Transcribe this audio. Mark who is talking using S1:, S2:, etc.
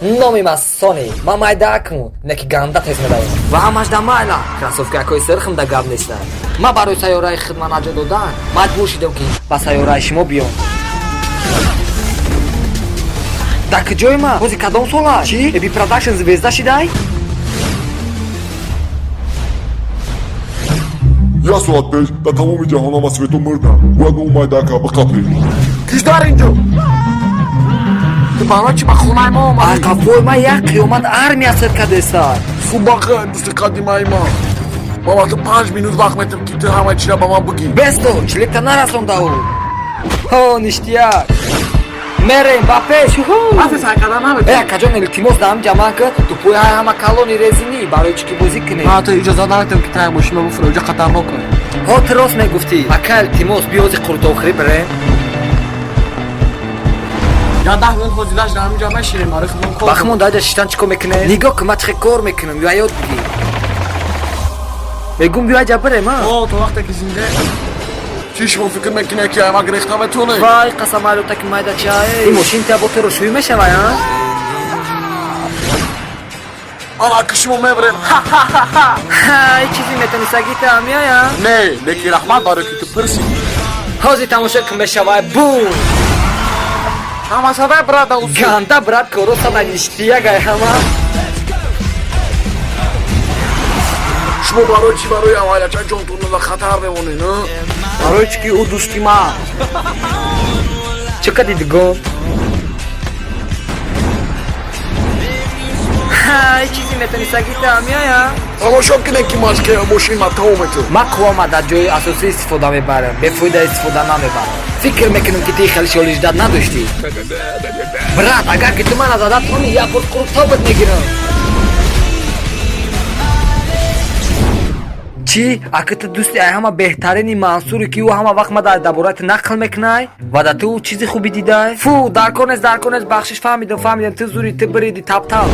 S1: Номи ма Сони, ман майдаакму, не ки ганда тез медавам. Ва ҳамаш да майла, кроссовкакҳои сирхм да гап нестанд. Ман барои сайёраи хидмат наҷот додан маҷбур шидам, ки ба сайёраи шумо биём. Да куҷои ма? Ҳози кадом сола? Чӣ? Эби Продакшн звезда шидай?
S2: Як соат пеш дар тамоми ҷаҳон ҳама свето мурданд. Бояд мо майдака биқапем.
S3: Киш дар инҷо? Ту барои чӣ ба хонаи мо омадӣ?
S1: Қафои ман як қиёмат армия сир кадеста.
S3: Субақа, дӯсти қадимаи ман. Ман ба ту 5 минут вақт метам, ки ту ҳамаи чира ба ман бигӣ.
S1: Бесто, чликта нарасонда ӯ. Ҳо, ништяк. Мерем ба пеш.
S3: Ҳафти сай кардан наметавонӣ.
S1: Э, акаҷон, илтимос, дар ҳамҷа ман ки тӯпои ҳай ҳама калони резинӣ, барои чӣ ки бозӣ кунем.
S3: Ман ту иҷозат наметам, ки тая мошина буфура, уҷа хатарнок.
S1: Ҳо, ту рост мегуфтӣ. Ака, илтимос, биёзи қуртовхӯрӣ бирем.
S3: Я 10 минут ҳозираш дар ҳаминҷа мешинем, барои худмон кор.
S1: Бахмон даҷа шиштан чӣ кор мекунем? Нигоҳ кун, ман чӣ кор мекунам, ё ёд бигир. Мегум, биё аҷа бирем, а?
S3: О, то вақте ки зинда. Чӣ, шумо фикр мекунед, ки ама гирехта метавонед?
S1: Вай, қасам алота, ки майда чай. Ин мошин та бо туро шӯй мешавай, а?
S3: Ана ки шумо мебарем.
S1: Ҳа, ин чизи метонистагӣ та меоя?
S3: Не, лекин раҳмат барои ки ту пурсидӣ.
S1: Ҳозир тамошо кун, мешавай бум.
S3: Ҳама садай, брат, усу.
S1: Ганда, брат, коро сада, ништяк ай ҳама.
S3: Шумо барои чӣ барои авваляча ҷонтонро дар хатар мемонед, а? Барои чӣ ки ӯ дӯсти ман.
S1: Чӣ кади, дугон? Ҳа, ин чизи метонистагӣ та меоя?
S3: Тамошо кунед, ки машқи мошин ма тамом метавон.
S1: Ман қуввама дар ҷои асосӣ истифода мебарам, бефоида истифода намебарам. Фикр мекунам, ки ти хеле шолиждат надоштӣ. Брат, агар ки ту мана зада тони, як бор қуртобат мегирам. Чӣ, ака, ту дӯсти ай ҳама беҳтарини Мансуре, ки ӯ ҳама вақт ма дар бораи ту нақл мекунай ва дар ту чизи хубӣ дидай? Фу, дар кор нест, дар кор нест, бахшиш, фаҳмидам, фаҳмидам, ту зури, ту бириди таптап.